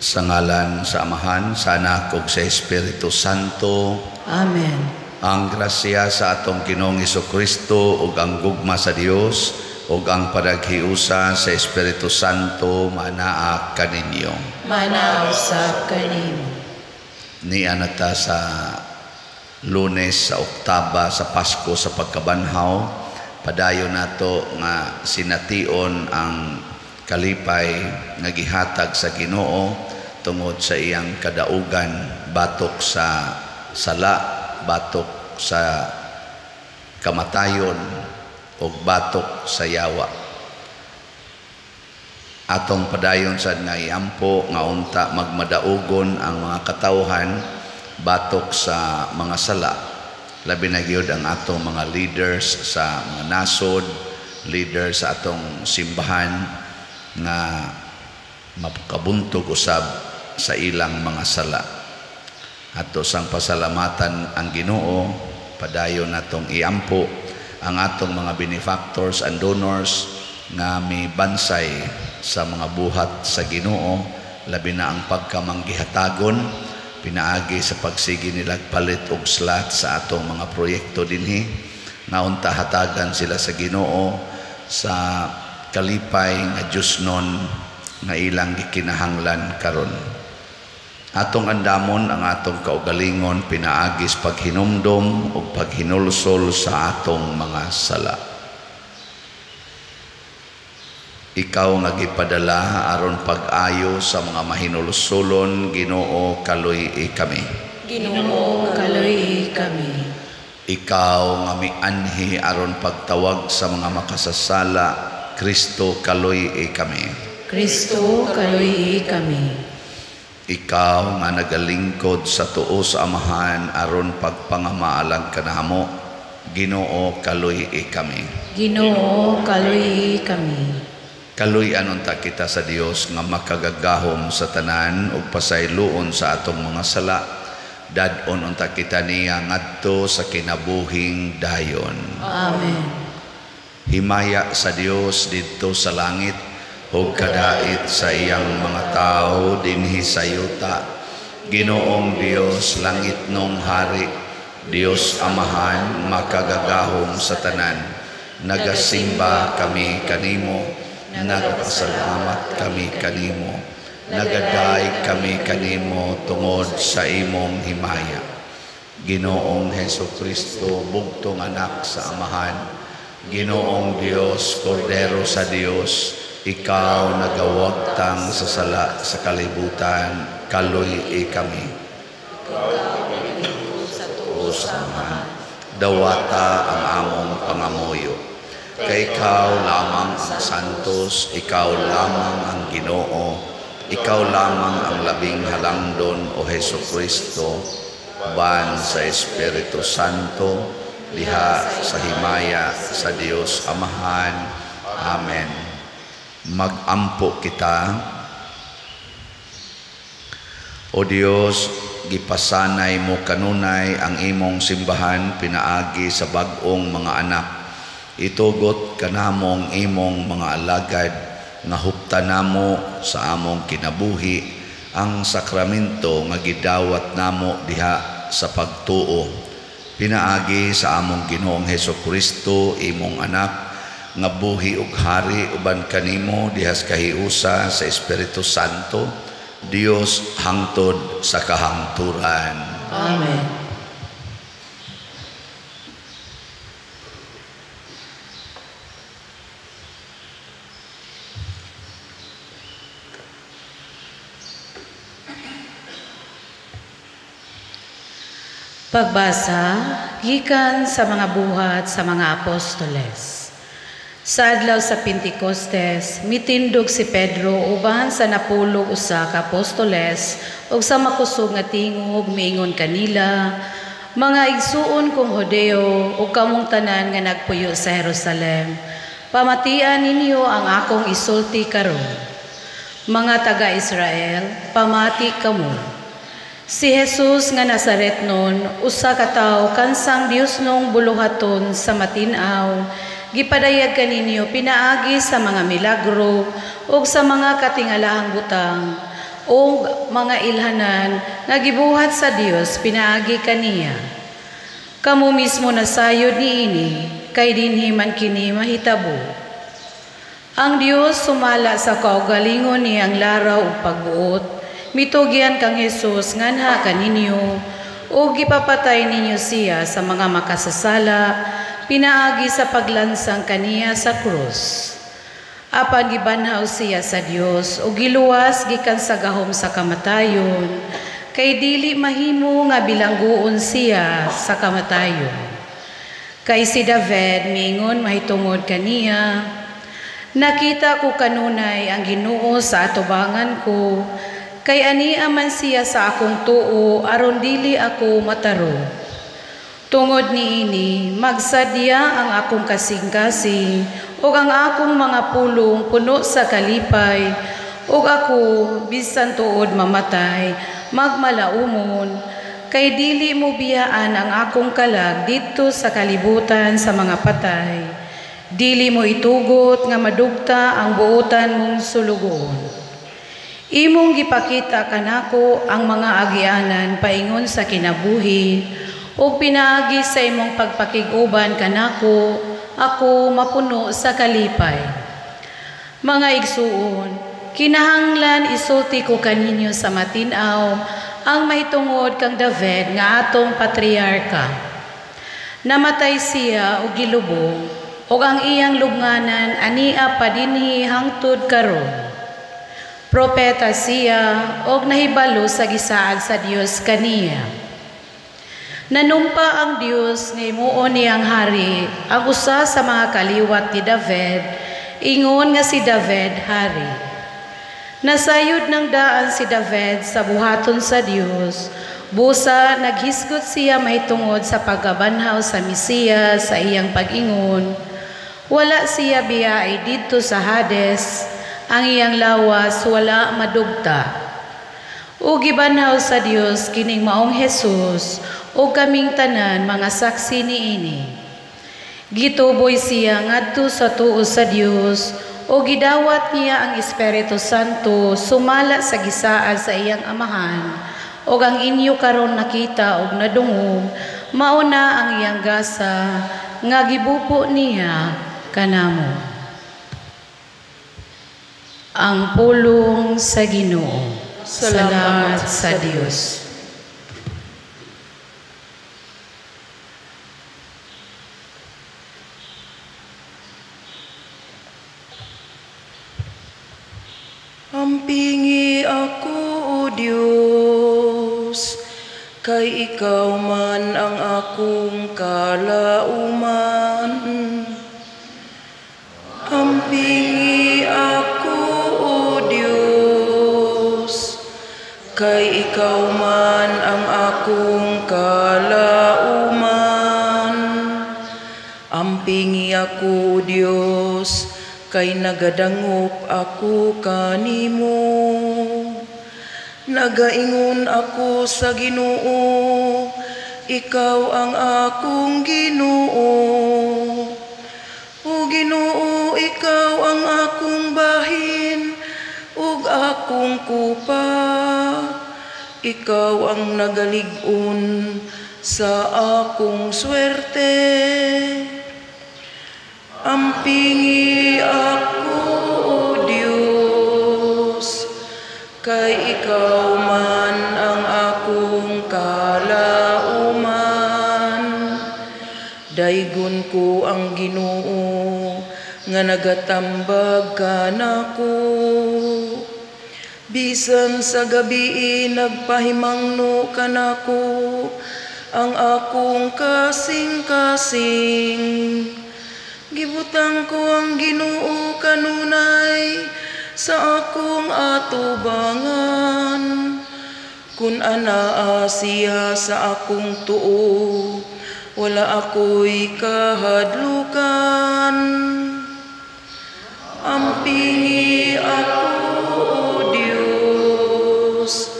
Sa ngalan sa Amahan, sa Anak ug sa Espiritu Santo. Amen. Ang grasya sa atong Ginoong Hesukristo ug ang gugma sa Dios ug ang panaghiusa sa Espiritu Santo manaa kaninyo. Manaa usab kanimo. Nia na ta sa Lunes sa Oktaba sa Pasko sa pagkabanhaw, padayon nato nga sination ang kalipay nga gihatag sa Ginoo tungod sa iyang kadaugan batok sa sala, batok sa kamatayon ug batok sa yawa. Atong padayon sad nga iampo nga unta magmadaugon ang mga katawhan batok sa mga sala. Labi na gyud ang atong mga leaders sa mga nasod, leaders sa atong simbahan nga makabuntog usab sa ilang mga sala. Ato sang pasalamatan ang Ginoo, padayon natong iampo ang atong mga benefactors and donors nga mibansay sa mga buhat sa Ginoo, labi na ang pagkamanggihatagon pinaagi sa pagsigi nila palit og slot sa atong mga proyekto dinhi, nga unta hatagan sila sa Ginoo sa kalipay nga Diyosnon nga ilang gikinahanglan karon. Atong andamon ang atong kaugalingon pinaagis paghinumdom ug paghinulsol sa atong mga sala. Ikaw nga gipadala aron pag-ayo sa mga mahinulsolon, Ginoo, kaluy-i kami. Ginoo, kaluy-i kami. Ikaw nga mianhi aron pagtawag sa mga makasasala, Kristo, kaluy-i kami. Kristo, kaluy-i kami. Ikaw nga nagalingkod sa tuo sa Amahan aron pagpangamaalang kanamo, Ginoo, kaluy-i kami. Ginoo, kaluy-i kami. Kaluy-an unta kita sa Dios nga makagagahom sa tanan ug pasayloon sa atong mga sala. Dad-on unta kita niya ngadto sa kinabuhing dayon. Amen. Himaya sa Dios didto sa langit ug kadait sa iyang mga tawo dinhi sa yuta. Ginoong Dios, langit nong hari, Dios Amahan makagagahom sa tanan, nagasimba kami kanimo, nagpasalamat kami kanimo, nagadaig kami kanimo tungod sa imong himaya. Ginoong Hesukristo, bugtong anak sa Amahan, Ginoong Dios, Kordero sa Dios, ikaw nagawagtang sa sala sa kalibutan, kaluy-i kami. O sa Amahan, dawata ang among pangamuyo. Kay ikaw lamang ang santos, ikaw lamang ang Ginoo, ikaw lamang ang labing halangdon, o Hesukristo, ban sa Espiritu Santo, diha sa himaya sa Dios Amahan. Amen. Magampo kita. O Dios, gipasanay mo kanunay ang imong simbahan pinaagi sa bag-ong mga anak. Itugot kanamong imong mga alagad nga hupta namo sa among kinabuhi ang sakramento nga gidawat namo diha sa pagtuo. Pinaagi sa among Ginoong Hesukristo, imong anak, nga buhi ug hari uban kanimo diha sa kahiusa sa Espiritu Santo, Dios hangtod sa kahangturan. Amen. Pagbasa gikan sa mga buhat sa mga apostoles. Sa adlaw sa Pentecostes, mitindog si Pedro uban sa napulog usa ka apostoles ug sa makusog nga tingog miingon kanila, mga igsuon kong Hudeo ug kamong tanan nga nagpuyo sa Jerusalem, pamatian ninyo ang akong isulti karon. Mga taga-Israel, pamati kamo. Si Jesus nga Nazaret nun, usa ka tawo kansang Dios nung buluhaton sa matin-aw, gipadayag kaninyo pinaagi sa mga milagro ug sa mga katingalahang butang, o mga ilhanan nga gibuhat sa Dios pinaagi kaniya. Kamo mismo nasayod niini, kay dinhi man kini mahitabo. Ang Dios sumala sa kaugalingon niyang laraw ug pagbuot, mitugyan kang Hesus nganha kaninyo, ug gipapatay ninyo siya sa mga makasasala, pinaagi sa paglansang kaniya sa krus. Apan gibanhaw siya sa Dios ug giluwas gikan sa gahom sa kamatayon, kay dili mahimo nga bilangguon siya sa kamatayon. Kay si David miingon mahitungod kaniya, nakita ko kanunay ang Ginoo sa atubangan ko, kay ania man siya sa akong tuo aron dili ako matarog. Tungod niini, magsadya ang akong kasing-kasing ug ang akong mga pulong puno sa kalipay, ug ako bisan tuod mamatay, magmalaumon, kay dili mo biyaan ang akong kalag didto sa kalibutan sa mga patay. Dili mo itugot nga madugta ang buotan mong sulugoon. Imong gipakita kanako ang mga agianan paingon sa kinabuhi, ug pinaagi sa imong pagpakig-uban kanako, ako mapuno sa kalipay. Mga igsuon, kinahanglan isulti ko kaninyo sa matin-aw ang mahitungod kang David nga atong patriarka. Namatay siya og gilubong, ug ang iyang lubnganan ania pa dinhi hangtod karon. Propeta siya og nahibalo sa gisaad sa Dios kaniya. Nanumpa ang Dios nga himuon niyang hari ang usa sa mga kaliwat ni David, ingon nga si David hari. Nasayod ng daan si David sa buhaton sa Dios, busa naghisgot siya mahitungod sa pagkabanhaw sa Mesiyas sa iyang pag-ingon. Wala siya biyae didto sa Hades, ang iyang lawas wala madugta. Ug gibanhaw sa Dios kining maong Hesus, ug kaming tanan mga saksi niini. Gituboy siya ngadto sa tuo sa Dios, ug gidawat niya ang Espiritu Santo sumala sa gisaad sa iyang amahan, ug ang inyo karon nakita ug nadungog, mao na ang iyang gasa nga gibupo niya kanamo. Ang pulong sa Ginoo. Salamat sa Dios. Ampingi ako, O Dios, kay ikaw man ang akong kalauman. Ampingi ako, O Dios, kay ikaw man ang akong kalauman. Ampingi ako, O Dios, kay nagadangop ako kanimo. Nagaingon ako sa Ginoo, ikaw ang akong Ginoo. O Ginoo, ikaw ang akong bahin ug akong kupa. Ikaw ang nagalig-on sa akong swerte. Ampingi ako, O Dios, kay ikaw man ang akong kalauman. Daygon ko ang Ginoo nga nagatambag kanako. Bisan sa gabi nagpahimangno kanako ang akong kasing-kasing. Gibutang ko ang Ginoo kanunay sa akong atubangan. Kun anaa siya sa akong tuo, wala ako'y kahadlukan. Ampingi ako, O Dios,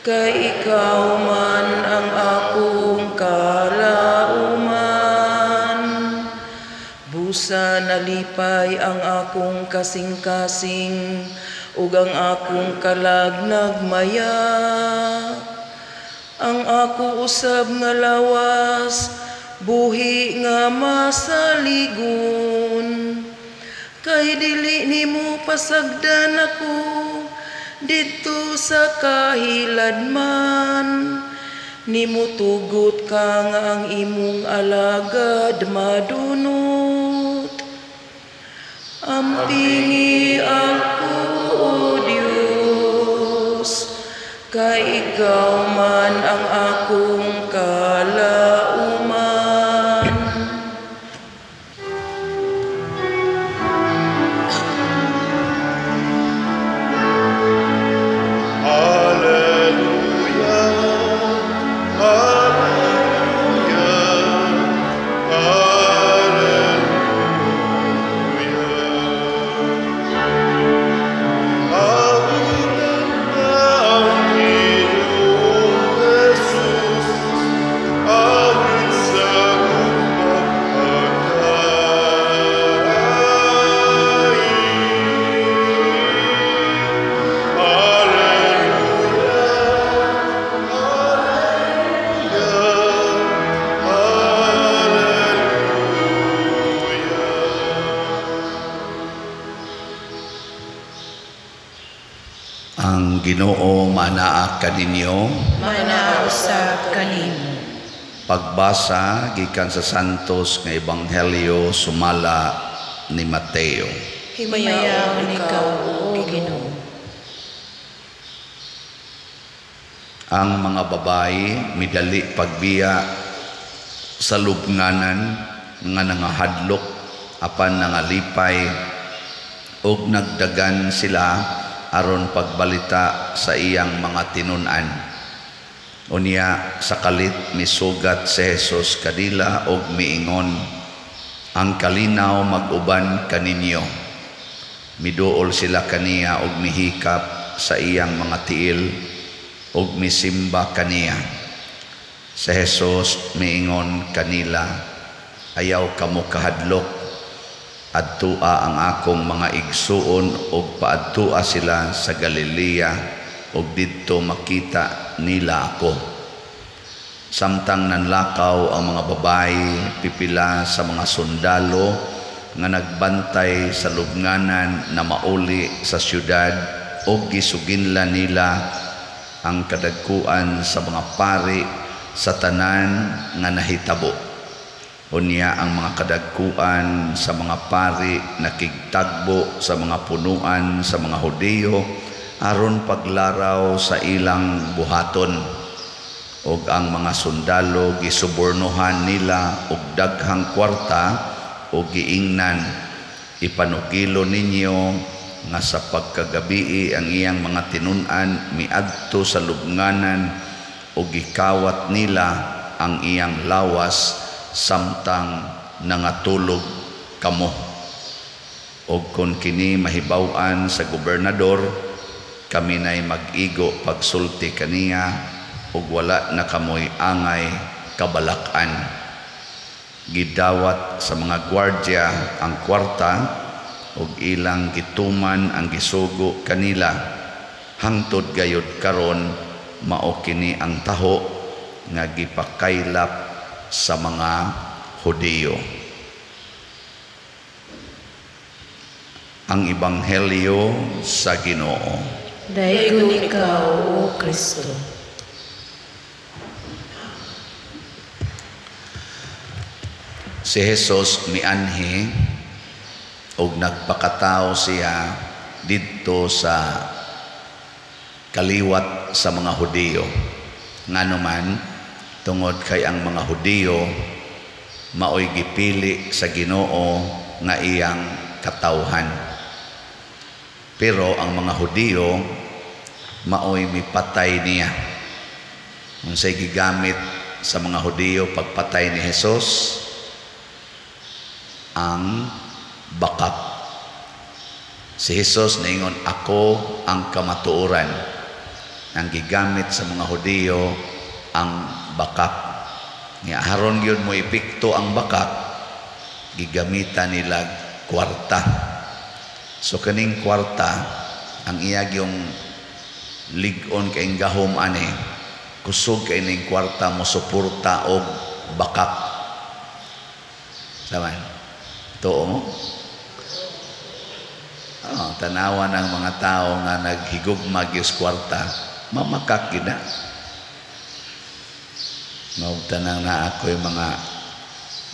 kay ikaw man ang akong kalauman. Busa nalipay ang akong kasing-kasing ug ang akong kalag nagmaya. Ang ako usab nga lawas, buhi nga masaligon. Kay dili nimo pasagdan ako didto sa kahiladman. Nimo tugot ka nga ang imong alagad madunot. Ampingi ako, O Dios, kay ikaw man ang akong kalauman. Alleluia, Alleluia, Alleluia. Awitan na ang Ginoong Jesus, awit sa gugma pagkain. Alleluia, Alleluia, Alleluia. Ang Ginoo manaa kaninyo. Manaa usab kanimo. Pagbasa gikan sa Santos nga Ebanghelyo sumala ni Mateo. Himayaon ikaw, O Ginoo. Ang mga babae midali pagbiya sa lubnganan nga nangahadlok apan nangalipay ug nagdagan sila aron pagbalita sa iyang mga tinun-an. Unya sa kalit misugat si Jesus kanila og miingon, ang kalinaw mag-uban kaninyo. Miduol sila kaniya og mihikap sa iyang mga tiil og misimba kaniya. Si Jesus miingon kanila, ayaw kamo kahadlok, adtua ang akong mga igsuon og paadtua sila sa Galilea og didto makita nila ako. Samtang nanlakaw ang mga babae pipila sa mga sundalo nga nagbantay sa lubnganan na mauli sa syudad og gisuginla nila ang kadagkuan sa mga pari sa tanan nga nahitabo. Unya ang mga kadagkuan sa mga pari nakigtagbo sa mga punuan sa mga Hudiyo aron paglaraw sa ilang buhaton. Og ang mga sundalo gisubornohan nila og daghang kwarta og giingnan, ipanukilo ninyo nga sa pagkagabii ang iyang mga tinun-an miadto sa lubnganan og gikawat nila ang iyang lawas samtang nangatulog kamo. Og kon kini mahibaw-an sa gobernador, kami nay mag-igo pagsulti kaniya ug wala na kamoy angay kabalak-an. Gidawat sa mga gwardya ang kwarta ug ilang gituman ang gisugo kanila. Hangtod gayud karon mao kini ang taho nga gipakaylap sa mga Hudiyo. Ang Ebanghelyo sa Ginoo. Daygon ikaw, O Kristo. Si Jesus mianhi og nagpakatao siya didto sa kaliwat sa mga Hudiyo. Nganuman, tungod kay ang mga Hudiyo maoy gipili sa Ginoo nga iyang katawhan. Pero ang mga Hudiyo maoy mipatay niya. Unsay gigamit sa mga Hudiyo pagpatay ni Jesus? Ang bakak. Si Jesus niingon, ako ang kamatuoran. Ang gigamit sa mga Hudiyo ang bakak. Nga aron gyud mo epekto ang bakak, gigamitan nila kwarta. So kaning kwarta Ang iyag yung lig-on kay gahom ani, kusog kay ning kwarta mo suporta og bakak. Saman? Tuo mo? Oh, tanawan ang mga tao nga naghigugma gyud kwarta, mamakak gid na. Maugtanang na ako yung mga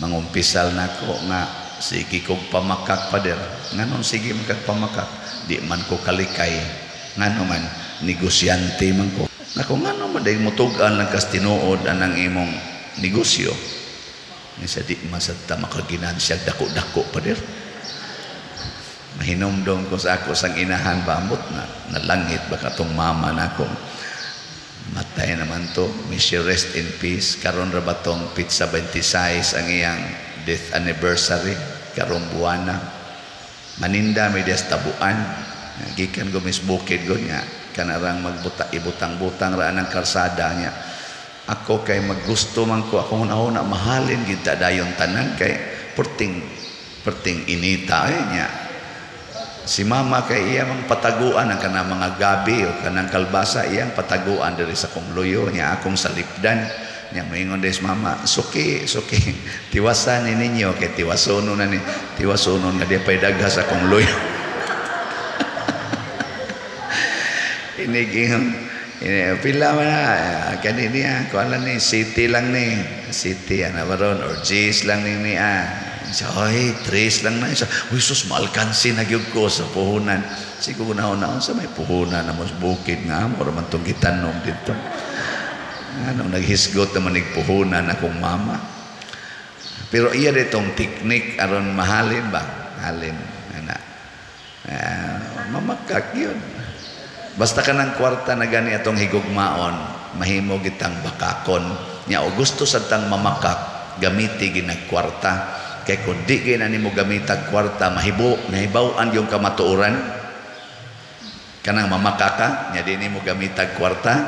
mangumpisal nako nga sige kog pamakak, pader. Nganong sige man kag pamakak? Di man ko kalikay. Ngano man, negosyante man ko. Nako, ngano man dahil mutug-an lang kas tinuod anang imong negosyo? Sa di man sa ta makaginansya dako-dako, pader. Mahinumdom ko sa ako sang inahan ba, ambot na nalangit ba katong mama nako. Matay naman to. May she rest in peace. Karon ra ba tong petsa 26 ang iyang death anniversary karong buwana. Maninda may des tabuan. Gikan ko mis bukid ko niya. Kanarang magbuta ibutang-butang ra ang karsada niya. Ako kay maggusto man ko akong una mahalin gid ta dayon tanan kay perting perting inita eh niya. Si mama kay iya mang pataguan ang kanang mga gabi o kanang kalbasa, iyang pataguan diri sa kong luyo niya, akong salipdan niya. Moingon des mama, "Suki, suki, tiwasan ni ninyo kay tiwasono na ni tiwasono nga di pay dagha sa akong luyo." Iniging pila man na kani niya, kuan lang ni city lang ni city ana baron or G's lang ni niya. Siya, ay, tres lang na. Siya, uy, sus, maalkansi na gyud ko sa puhunan. Siguro na sa may puhunan na mas bukid nga, mura man itong gitanom dito. Ano, naghisgot naman puhunan akong mama. Pero iya ditong teknik aron mahalin ba? Halin. Ana. Mamakak yun. Basta ka ng kwarta na gani atong higugmaon, mahimo gitang bakakon. Nya, o gusto sa tang mamakak, gamiti ginagkwarta. Kay kung di gina nimo gamitag kwarta, mahibaw-an yung kamatuoran. Kanang mamakaka, nya di nimo gamitag kwarta,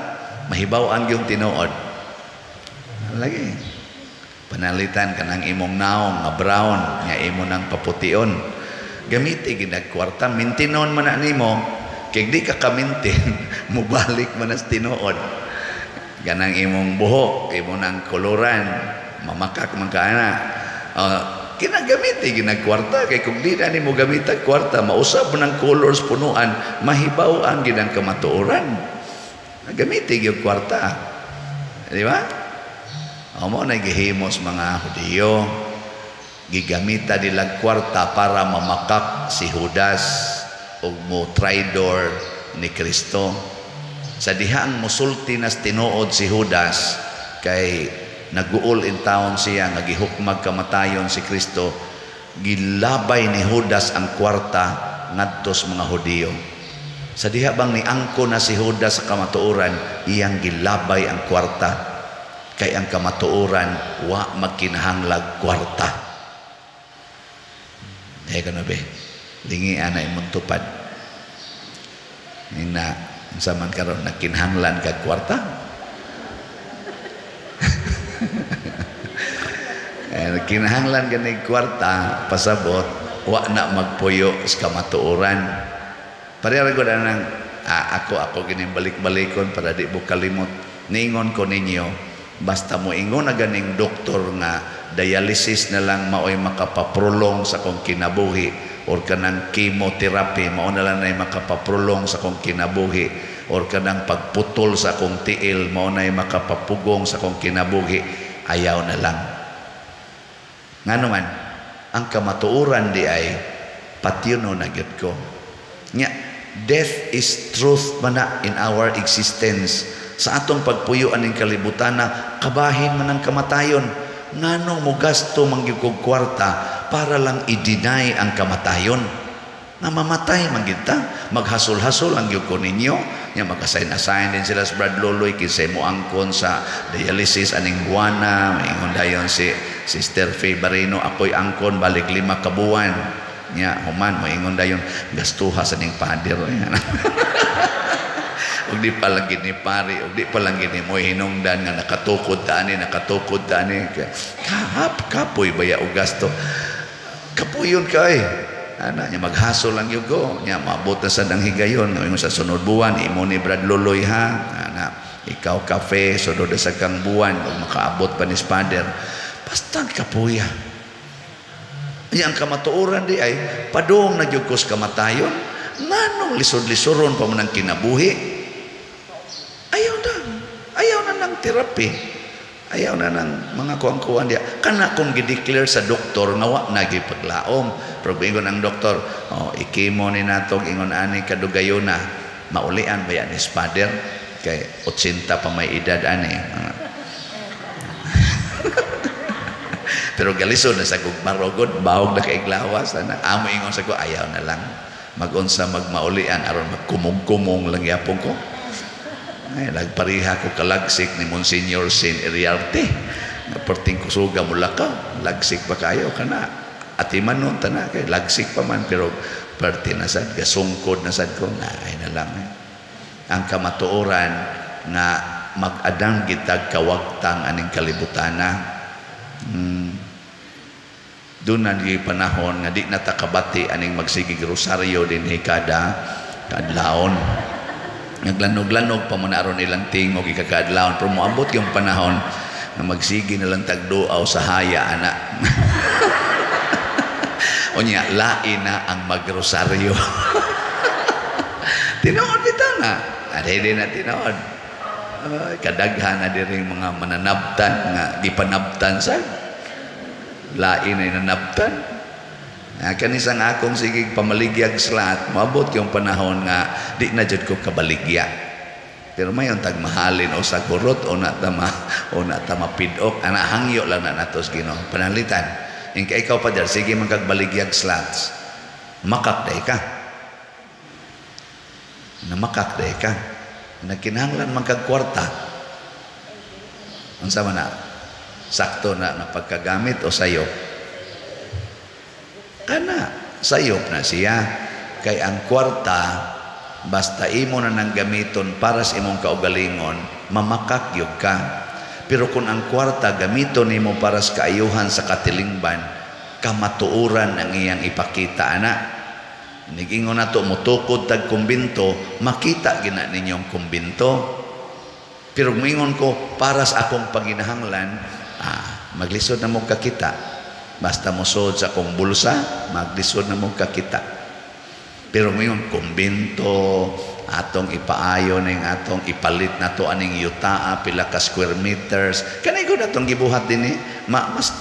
mahibaw-an yung tinuod. Lagi. Panalitan kanang imong naong nga brown, nya imo nang papution. Gamiti ginag kwarta, mintinon man na nimo, kay di ka kamintin, mubalik man as tinuod. Kanang imong buhok, imo nang koloran, mamakak man ka ana. Kinagamit ginagkwarta kay kung di na nimo gamitag kwarta, mausab ng colors punuan, mahibaw-an gid ang kamatuoran. Gamiti gyud kwarta, di ba? Amo na gihimos mga Hudiyo, gigamita nila kwarta para mamakak si Judas og mo traidor ni Kristo. Sa dihang musulti nas tinuod si Judas kay naguol in taon siya nga gihukmag kamatayon si Kristo, gilabay ni Judas ang kwarta ngadto sa mga Hudiyo. Sa diha bang niangko na si Judas sa kamatuoran, iyang gilabay ang kwarta kay ang kamatuoran wa magkinahanglag kwarta. Dahil ka na be, lingian na imong tupad. Ina, unsa man karon nagkinahanglan kag kwarta? Kinahanglan ganig kwarta pasabot wa na magpuyo sa kamatuoran. Pareha ra gud anang ako gining balik-balikon para di mo kalimot. Ningon ko ninyo, basta mo ingon na ganing doktor nga dialysis na lang maoy makapaprolong sa akong kinabuhi, or kanang chemotherapy mao na lang nay makapaprolong sa akong kinabuhi, or kanang pagputol sa akong tiil mao nay makapapugong sa akong kinabuhi, ayaw na lang. Ngano man, ang kamatuoran di ay patyuno na gyud ko. Nya, death is truth man na in our existence. Sa atong pagpuyo aning kalibutan na kabahin man ang kamatayon. Nganong mo gasto man gyud kog kwarta para lang i-deny ang kamatayon? Na mamatay man gyud ta, maghasol-hasol ang gyud ko ninyo. Nya mag-assign-assign din sila sa Brad Loloy kinsay mo angkon sa dialysis aning buwana. Maingon dayon si Sister Faye Barino, ako'y angkon balik 5 ka buwan. Nya human moingon dayon gastuha sa ning pader. Ug di pa lang gid ni pare, ug di pa lang gid ni mo hinungdan nga nakatukod ta ani, nakatukod ta ani. Kahap kapoy baya og gasto. Kapuyon kay. Ana nya maghasol lang gyud ko. Nya maabot na sad ang higayon nga sa sunod buwan imo ni Brad Luloy ha. Ana ikaw kafe sunod sa kang buwan ug makaabot pa ni Father. Basta kapuya. Nya ang kamatuoran di ay padung na gyud ko sa kamatayon. Nganong lisod-lisoron pa man ang kinabuhi? Ayaw na. Ayaw na ng therapy. Ayaw na ng mga kuang-kuan diya. Kana kung gideclare sa doktor nga wa na gyud paglaom. Pero ingon ang doktor, oh, ikimo ni natog ingon ani kadugayona, maulian ba yan ni Father? Kay 80 pa may edad ani. Pero galisod na sa gugmarogod, bahog na kaiglawas ana. Amo ingon sa ko, ayaw na lang. Magunsa magmaulian aron magkumong-kumong lang yapon ko. Ay, nagpareha ko kalagsik ni Monsignor Sin Iriarte. Perting kusuga mula ka, lagsik pa kayo kana. Atiman nun tana kay lagsik pa man pero perti na sad gasungkod na sad ko na ay na lang. Eh. Ang kamatuoran nga mag-adang gitag kawagtang aning kalibutana. Doon na di panahon nga di na takabati aning magsigig rosaryo dinhi kada kaadlawon. Naglanog-lanog pa man aron ilang tingog ikakaadlawon pero moabot yung panahon na magsige na lang tagduaw sa haya ana. Unya lain na ang magrosaryo. Tinuod bitaw na. Ade na tinuod. Kadaghan na diri mga mananabtan nga gipanabtan sa lain na inanabtan. Kanisang akong sigig pamaligyag slat, moabot yung panahon nga di na jud ko kabaligya. Pero mayon tag mahalin o sa kurot o na tama o na tama pidok, ana hangyo lang na natos Ginoo. Pananglitan. Ingka ikaw pa der sige man kag baligyag slats. Makak day ka. Namakak day ka. Nagkinahanglan man kag kwarta. Unsa man na? Sakto na napagkagamit o sayop? Kana sayop na siya. Kay ang kwarta basta imo na nang gamiton para sa imong kaugalingon, mamakak gyud ka. Pero kung ang kwarta gamiton nimo para sa kaayuhan sa katilingban, kamatuoran ang iyang ipakita ana. Nigingon nato motukod tag kumbinto, makita gina ninyong kumbinto. Pero moingon ko para sa akong panginahanglan, maglisod na mo kakita. Basta mosod sa akong bulsa, maglisod na mo kakita. Pero ngayon, kumbinto, atong ipaayo ning atong ipalit na to aning yutaa, pila ka square meters. Kanay ko na itong gibuhat din eh.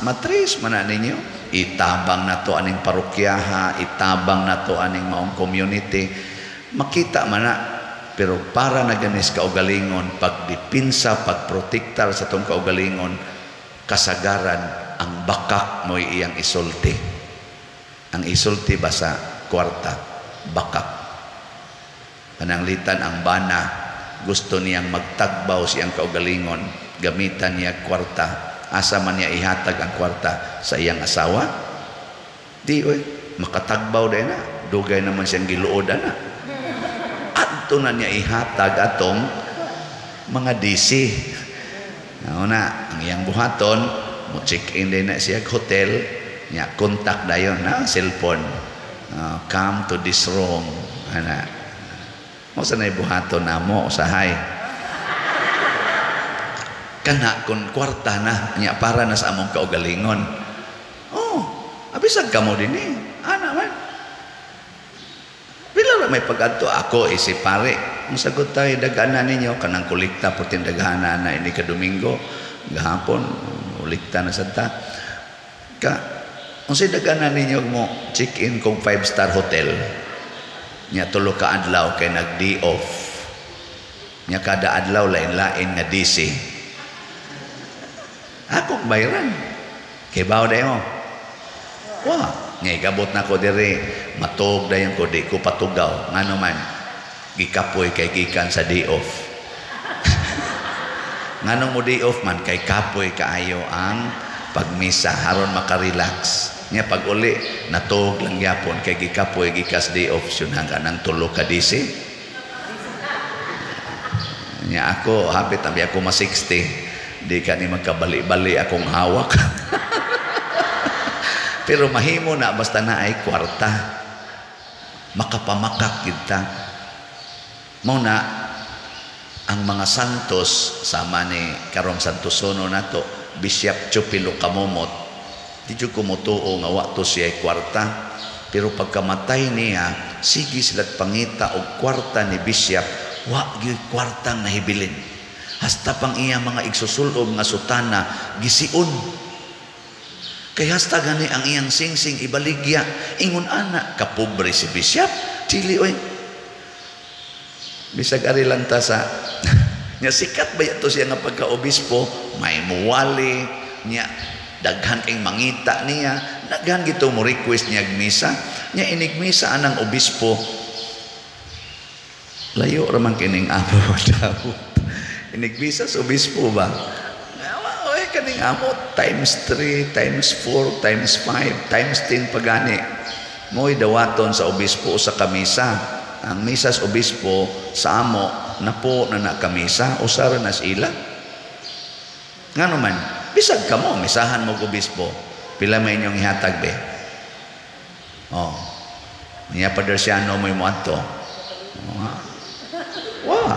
Matris man na ninyo. Itabang na to aning parokyaha, itabang na to aning maong community. Makita man na. Pero para na ganis kaugalingon, pagdipinsa, pagprotektar sa itong kaugalingon, kasagaran, ang bakak mo'y iyang isulti. Ang isulti ba sa kwarta? Bakak. Pananglitan ang bana, gusto niyang magtagbaw siyang kaugalingon, gamitan niya kwarta. Asa man niya ihatag ang kwarta? Sa iyang asawa? Di, oy, makatagbaw din na. Dugay naman siyang giluod na. Adto na niya ihatag atong mga DC. Nauna, ang iyang buhaton, mo check-in din na siya hotel, niya contact dayon na cellphone. Come to this room, ana. Mo sa nay buhaton namo usahay. Kana kun kwarta na niya para na sa among kaugalingon. Oh, abisag kamo dinhi. Ana man. Pila ra may pag-adto ako isip pare. Ang sagot tayo dagana ninyo kanang kolekta putin daghana na ini ka Domingo gahapon kolekta na sad ta. Ka unsay dagana ninyo mo check-in kong 5-star hotel. Nya tulo ka adlaw kay nag-day off. Nya kada adlaw lain-lain nga DC. Akong bayran. Kay bawo dayon mo. Wa, ngay gabot na ko diri, matug dayon ko di ko patugaw. Ngano man gikapoy kay gikan sa day off. Nganong mo day off man kay kapoy kaayo ang pagmisa aron makarelax. Nya pag uli natug lang gyapon kay gikapoy gikas day off yun hanggang nang tulo ka DC. Nya ako hapit abi ako ma 60 di ka ni magkabali-bali akong hawak. Pero mahimo na basta na ay kwarta. Makapamakak gid ta. Mao na ang mga santos sama ni karong Santosono nato, Bishop Chupilo Camomot, di jud ko motuo nga wa to siya kwarta, pero pagkamatay niya sige sila pangita og kwarta ni Bishop, wa gyud kwartang nahibilin. Hasta pang iya mga igsusulob nga sutana gisiun. Kay hasta gani ang iyang singsing ibaligya, ingon ana kapobre si Bishop, dili oy. Bisag ari lang ta sa nya sikat ba to siya nga pagka-obispo, may muwali nya, daghan kay mangita niya, daghan gito mo request niya misa, nya inig misa anang obispo. Layo ra man kining amo daw. Inig misa sa obispo ba? Oy kaning amo times 3, times 4, times 5, times 10 pagani. Mo'y dawaton sa obispo sa kamisa. Ang misa sa obispo sa amo napo na na kamisa usara na sila. Ngano man, bisag kamo misahan mo obispo, pila may inyong ihatag be? Oh. Niya Padersiano mo'y moadto. Oh, wa.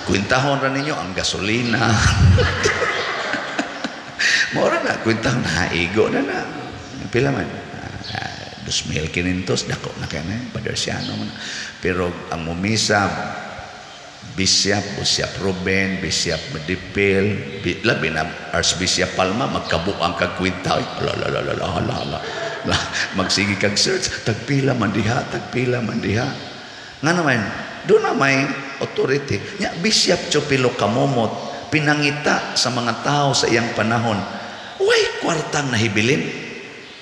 Kwintahon ra ninyo ang gasolina. Mora na kwintahon na igo na na. Pila man? 2,500 dako na kay na Padersiano man. Pero ang mumisa Bishop, Bishop Ruben, Bishop Medipil, labi na Archbishop Palma, magkabuang kag kwinta. La la la la la la la. Magsige kag search, tagpila man diha, tagpila man diha. Nga naman, doon na may authority. Nya Bishop Chupilo Camomot, pinangita sa mga tao sa iyang panahon, way kwartang nahibilin.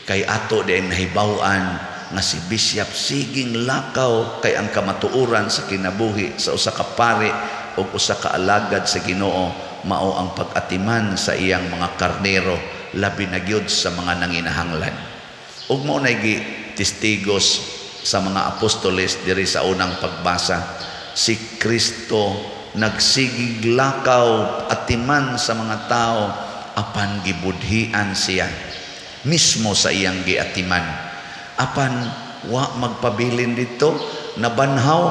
Kay ato di ang nahibaw-an nga si Bishop siging lakaw kay ang kamatuoran sa kinabuhi sa usa ka pari o usa ka alagad sa Ginoo mao ang pag-atiman sa iyang mga karnero, labi na gyud sa mga nanginahanglan. Ug mao na gi testigos sa mga apostoles diri sa unang pagbasa, si Kristo nagsigig lakaw atiman sa mga tao apan gibudhian siya mismo sa iyang giatiman. Apan wa magpabilin dito, nabanhaw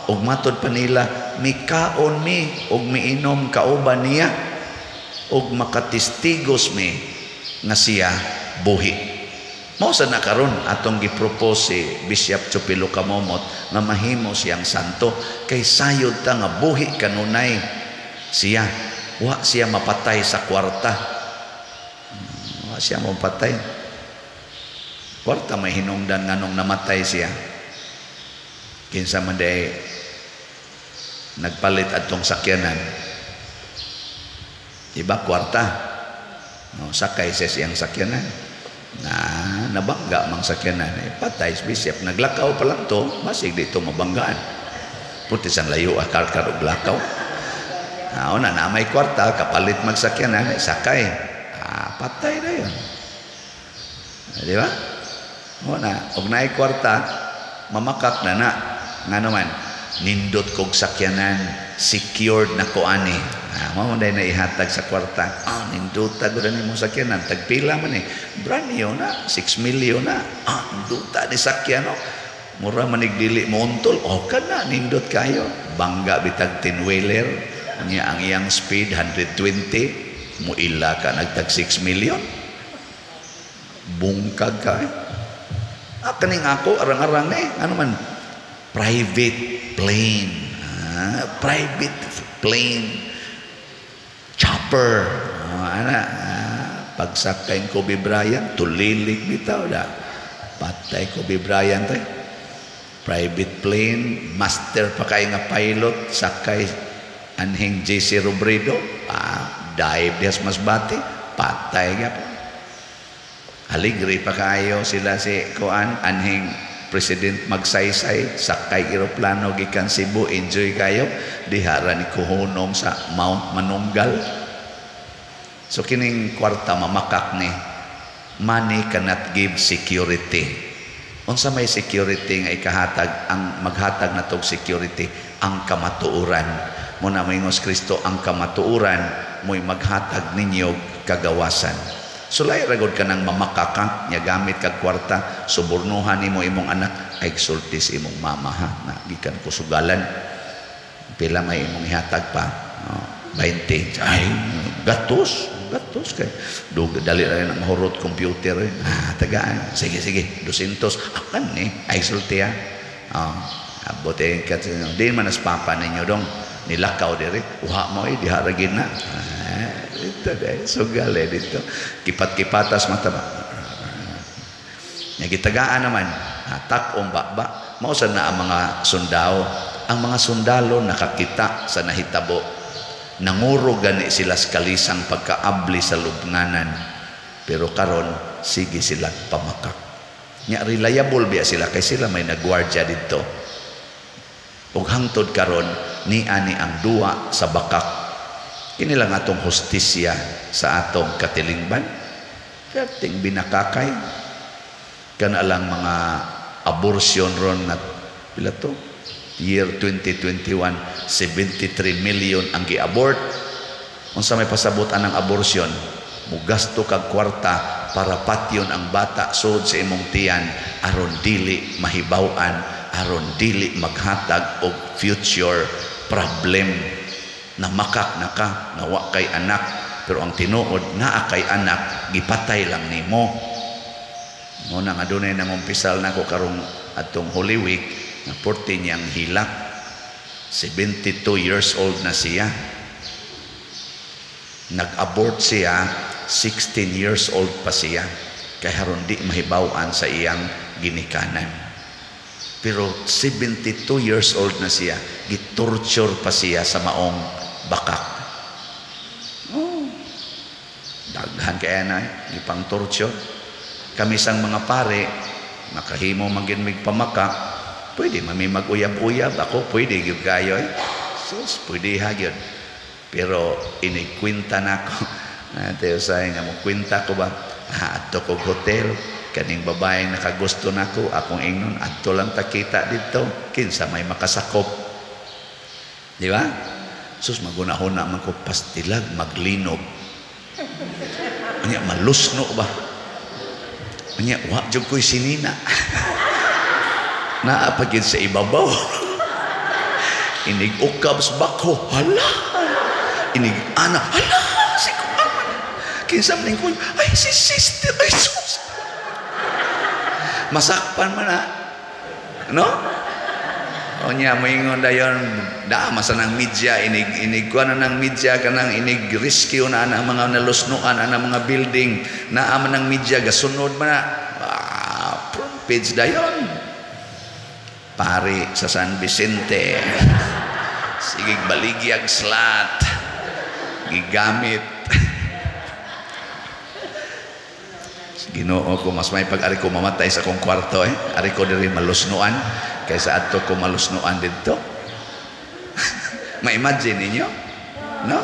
ug matod pa nila mikaon mi ug miinom kauban niya ug makatestigos mi nga siya buhi. Mao sa na karon atong gipropose si Bishop Chupilo Camomot nga mahimo siyang santo kay sayod ta nga buhi kanunay siya. Wa siya mapatay sa kwarta. Wa siya mapatay. Kwarta may hinungdan nganong namatay siya. Kinsa man day nagpalit adtong sakyanan. Iba kwarta. No, sakay siya siyang sakyanan. Na nabangga mang sakyanan, eh, patay si Bishop. Naglakaw pa lang to, basig dito mabanggaan. Puti sang layo karkar og lakaw. Na na may kwarta kapalit magsakyanan, eh, sakay. Ah, patay na yun. Di ba? O na, og naay kwarta, mamakak na na. Nga naman, nindot kog sakyanan, secured na ko ani. Ah, mao man na ihatag sa kwarta. Ah, ninduta gud ani mong sakyanan, tagpila man eh. Brand new na, 6 million na. Ah, ninduta ni sakyan no. Mura manig dili moontol. O kana nindot kayo. Bangga bitag 10-wheeler. Nya ang iyang speed 120, muila ka nagtag 6 million. Bungkag ka eh. Ah, kaning ako arang-arang eh. Ano man? Private plane. Ah, private plane. Chopper. Oh, ana, ah, pagsakay Kobe Bryant, tulilig bitaw da. Patay Kobe Bryant eh. Private plane, master pa kay nga pilot, sakay anhing JC Robredo, ah, dive dihas Masbate, patay gyapon. Aligre pa kayo sila si kuan anhing President Magsaysay, sakay eroplano gikan Cebu, enjoy kayo diha ra ni kuhunong sa Mount Manunggal. So kining kwarta mamakak ni, money cannot give security. Unsa may security nga ikahatag, ang maghatag na tog security ang kamatuoran. Muna moingos Kristo, ang kamatuoran mo'y maghatag ninyo kagawasan. Sulay ragod ka nang mamakaka, nya gamit kag kwarta, subornuhan nimo imong anak, ay sultis imong mama ha, na gikan ko sugalan. Pila may imong ihatag pa? Oh, 20. Ay, gatos, gatos kay. Dug dali ra nang mahurot computer. Eh. Ah, tagaan. Sige, sige, 200. Akan ni, ay sulti ha. Oh, abot eh kat di man as papa ninyo dong. Nilakaw diri, uha mo eh, diha ra gid na. Ah, dito dai, sugal eh dito. Kipat-kipatas mata ba. Nya gitagaan naman, tak-om ba. Mao sad na ang mga sundao. Ang mga sundalo nakakita sa nahitabo. Nanguro gani sila sa kalisang pagkaabli sa lubnganan. Pero karon sige sila pamakak. Nya reliable biya sila kay sila may nagwardya didto. Ug hangtod karon niani ang duwa sa bakak. Kini lang atong hustisya sa atong katilingban. Perting binakakay. Kana lang mga abortion ron na pila to? Year 2021, 73 million ang gi-abort. Unsa may pasabot anang abortion? Mugasto kag kwarta para patyon ang bata sud sa imong tiyan aron dili mahibaw-an, aron dili maghatag og future problem. Namakak na ka, nga wa kay anak, pero ang tinuod naa kay anak, gipatay lang nimo. Mo na nga dunay nangumpisal nako karong atong Holy Week na 14 niyang hilak. 72 years old na siya. Nag-abort siya, 16 years old pa siya. Kay haron di mahibaw-an sa iyang ginikanan. Pero 72 years old na siya, gitorture pa siya sa maong bakak. Oh, daghan kaya na, gipang torture. Kami sang mga pare, makahimo man gyud mig pamakak, pwede mami mag-uyab-uyab, ako pwede gyud kayo eh. Sus, pwede ha gyud. Pero inikwenta na ako. Ate usay nga mo kwenta ko ba, adto kog hotel, kaning babae nakagusto nako, akong ingnon adto lang ta kita didto, kinsa may makasakop. Di ba? Sus, magunahuna man ko pastilag maglinog. Anya malusno ba? Anya wa jud koy sinina. Naa pa gid sa ibabaw. Inig ukab sa bako, hala. Inig ana, hala, si kuan man. Kinsa man ko, ay si sister, ay sus. Masakpan man ha. No? O niya, moingon dayon, daa masa ng media, inig kuan na ng media, kanang inig rescue na ang mga nalusnuan, ang mga building, naa man ng media, gasunod man na. Ah, front page dayon. Pari sa San Vicente, sige baligyag slat, gigamit. Ginoo ko, mas may pag-ari ko mamatay sa akong kwarto eh. Ari ko diri malusnuan kaysa adto ko malusnuan didto. Ma-imagine ninyo? No?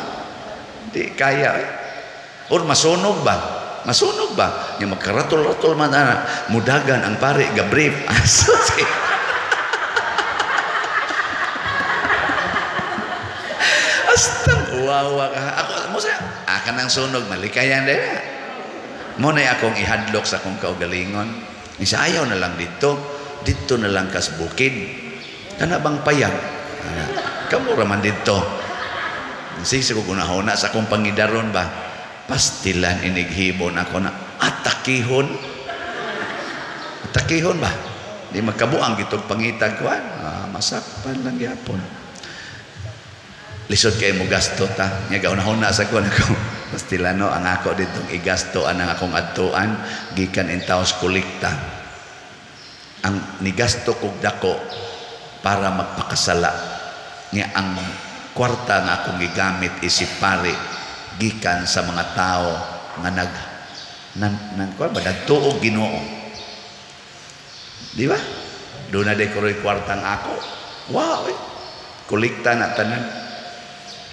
Di kaya eh. Or masunog ba? Masunog ba? Nya magkaratol-ratol man ana, mudagan ang pare ga-brief. Astang uwawa ka. Ako mo sa akan ang sunog malikayan din. Mo na akong ihadlok sa akong kaugalingon. Isa ayaw na lang dito. Dito na lang kas bukid. Kana bang payag? Kamo ra man dito. Sige ko gunahona sa akong pangidaron ba. Pastilan inighibon ako na atakihon. Atakihon ba? Di magkabuang gitog pangitag kuan. Ah, masakpan lang gyapon. Lisod kay mo gasto ta. Nya gaunahona sa kuan ako. Pastilano ang ako ditong igasto anang akong adtuan gikan in taos kolekta. Ang nigasto kog dako para magpakasala. Nya ang kwarta nga akong gigamit isip pare gikan sa mga tao nga nag nan kuan ba nagtuo Ginoo. Di ba? Doon na dekoroy kwartang ako. Wow, eh. Kolekta na tanan.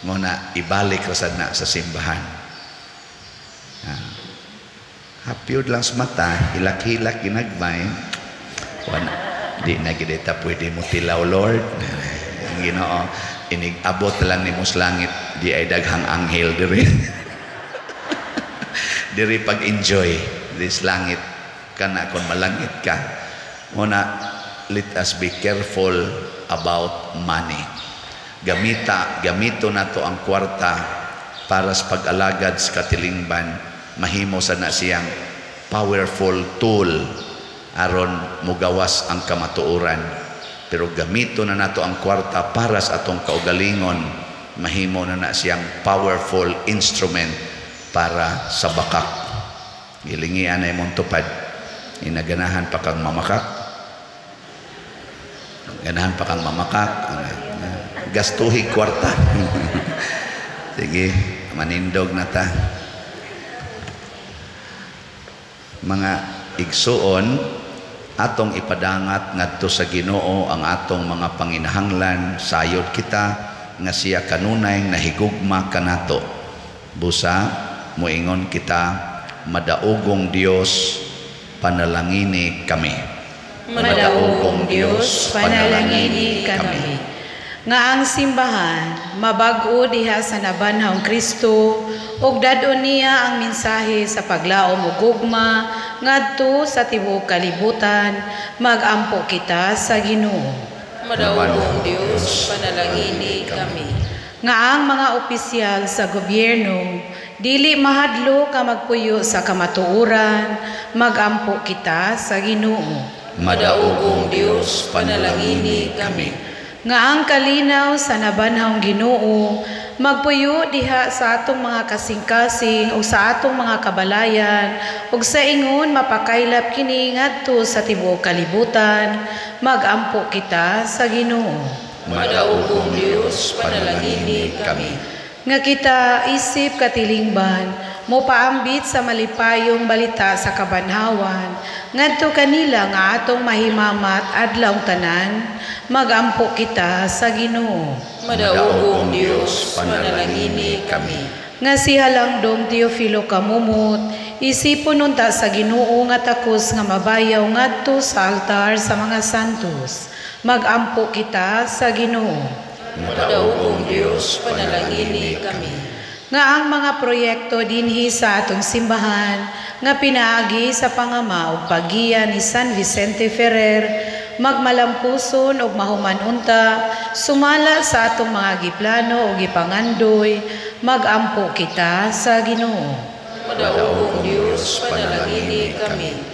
Mo na ibalik rasad na sa simbahan. Hapyod lang sa mata, hilak-hilak ginagmay. Wala, di na gidita pwede mo tilaw, Lord. Ang Ginoo, inig-abot lang ni mo sa langit, di ay daghang anghel diri. Diri pag-enjoy this langit kana kon malangit ka. Muna, let us be careful about money. Gamito nato ang kwarta para sa pag-alagad sa katilingban, mahimo sa na siyang powerful tool aron mugawas ang kamatuoran. Pero gamito na nato ang kwarta para sa atong kaugalingon, mahimo na na siyang powerful instrument para sa bakak. Gilingian na imong tupad. Inaganahan pa kang mamakak. Ganahan pa kang mamakak. Gastuhi kwarta. Sige, manindog na ta. Mga igsuon, atong ipadangat ngadto sa Ginoo ang atong mga panginahanglan, sayod kita nga siya kanunay nahigugma kanato. Busa moingon kita, madaogong Dios, panalangini kami. Madaogong Dios, panalangini kami. Nga ang simbahan mabag-o diha sa nabanhawng Kristo ug dad-on niya ang mensahe sa paglaom ug gugma ngadto sa tibuok kalibutan, magampo kita sa Ginoo. Madaogong Dios, panalangini kami. Nga ang mga opisyal sa gobyerno dili mahadlok ka magpuyo sa kamatuoran, magampo kita sa Ginoo. Madaogong Dios, panalangini kami. Nga ang kalinaw sa nabanhawng Ginoo magpuyo diha sa atong mga kasing-kasing o sa atong mga kabalayan ug sa ingon mapakaylap kini ngadto sa tibuok kalibutan, magampo kita sa Ginoo. Madaogong Dios, panalangini kami. Nga kita isip katilingban mopaambit sa malipayong balita sa kabanhawan ngadto kanila nga atong mahimamat adlaw tanan, magampo kita sa Ginoo. Madaogong Dios, panalangini kami. Nga si Halangdong Teofilo Camomot isipon unta sa Ginoo nga takos nga mabayaw ngadto sa altar sa mga santos, magampo kita sa Ginoo. Madaogong Dios, panalangini kami. Nga ang mga proyekto dinhi sa atong simbahan nga pinaagi sa pangama ug paggiya ni San Vicente Ferrer magmalampuson ug mahuman unta sumala sa atong mga giplano ug gipangandoy, magampo kita sa Ginoo. Madaogong Dios, panalangini kami.